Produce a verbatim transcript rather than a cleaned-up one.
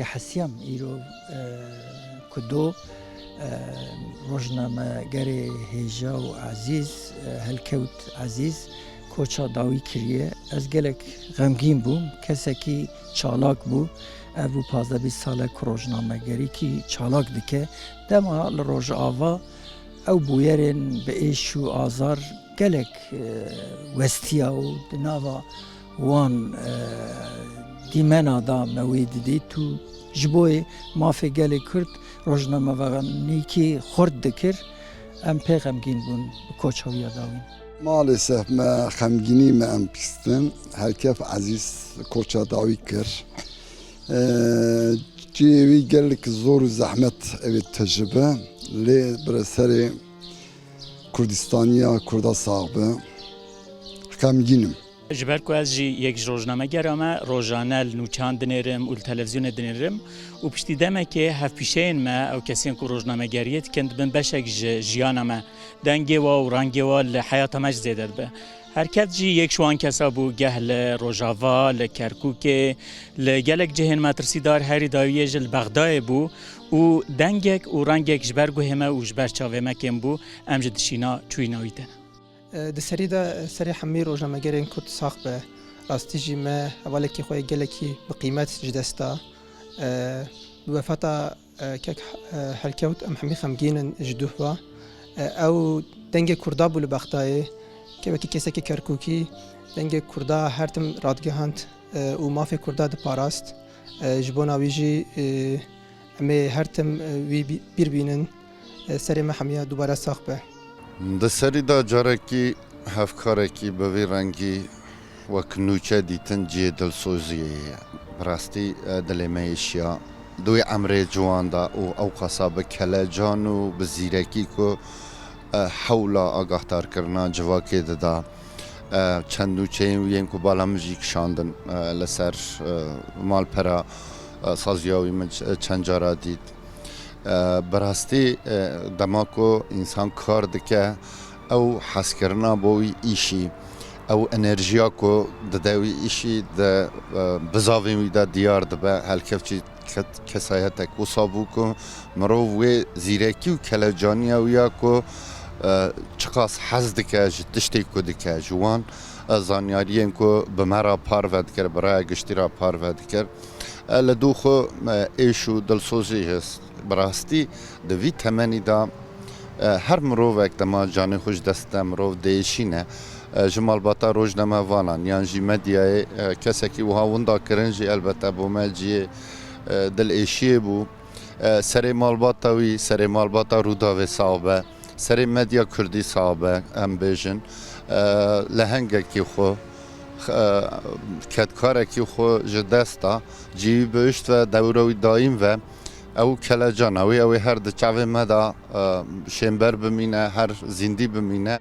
Hesiyam îro, e, ku do, e, rojnamegerê hêja û ezîz, e, Helkewt Ezîz, koça dawî kiriye. Ez gelek xemgîn bûm. Kesekî çalak bû. Ev bû pazdeh bîst sal e ku rojnamegerîkî çalak dike. Dema li Rojava ew bûyerên bi êş û azar gelek, e, westiya û di nava wan, e, dîmena de me wê didît û ji bo yê mafê gelê Kurd rojnamevanîkî xurt dikir. Em pê xemgîn bûn bi koça wî ya dawîn. Maalesef me xemgînî me em bîstin. Helkewt Ezîz koça dawî kir. E, cihê wî gelek zor û zehmet ew ê tecrube. Lê bi serê Kurdistaniya Kurda sax be. Xemgîn im. Ji ber ku ez jî yek ji rojnamegera me, rojane li nûçeyan dinêrim û li televîzyonê dinêrim û piştî demekê hevpîşeyên me, ew kesên ku rojnamegeriyê dikin, dibin beşek ji jiyana me. Dengê wa û rengê wa li heyata me jî zêde dibe. Her kes jî yek ji wan kesa bû, geh li Rojava, li Kerkûkê, li gelek cihên metirsîdar, herî dawiyê jî li Bexdayê bû û dengek û rengek ji ber guhê me û ji ber çavê me kêm bû, em ji dişîna çûyîna wî tene. E, di serî de serê hemî rojnamegerên Kurd sax be. Rastî jî me hevalekî xwe yê gelekî bi qîmet ji dest da. E, bi wefata, e, kek, e, Helkewt em hemî xemgîn in ji duh ve. E, ew dengê Kurda bû li Bexdayê. Kevekî kesekî Kerkûkî dengê Kurda her tim radigihand, e, û mafê Kurda diparast. E, ji bona wî jî, e, em ê her tim, e, wî bî-, bîr bînin. E, serê me hemiya dubare sax be. Di serî de carekî hevkarekî bi vî rengî wek nûçe dîtin cihê dilsoziyê ye. Bi rastî, e, dilê me êşiya. Di wê emrê ciwan de û ewqasa bi kelecan û bi zîrekî ku, e, hewla agahdarkirina civakê dida. E, çend nûçeyên wî yên ku bala min jî kişandin, e, li ser, e, malpera, e, saziya wî min ç-, çend cara dît. E, bi rastî, e, dema ku însan kar dike, ew hezkirina bo wî îşî, ew enerjiya ku dide wî îşî di, e, bizavên wî de diyar dibe, helkevçî ke-, kesayetek wisa bû ku mirov wê zîrekî û kelecaniya wî ya ku, e, çiqas hez dike ji tiştê ku dike, ji wan, e, zanyariyên ku bi me re parve dikir, bi raya giştî re parve dikir, e, li dû xwe, e, êş û dilsozî hist. Bi rastî di vî temenî de, e, her mirovek dema canê xwe ji dest de mirov diêşîne, e, ji malbata rojnamevanan yan jî medyayê, e, kesekî wiha winda kirin jî elbette bo me cihê, e, dilêşiyê bû. E, serê malbata wî, serê malbata Rûdawê sax be, serê medya kurdî sax be, em bêjin. E, lehengekî xwe, e, kedkarekî xwe ji dest da, cî wî bihişt ve, dewra wî dayîn ve. Ew kelecana wî, ew ê her di çavê me de, e, şênber bimîne, her zîndî bimîne.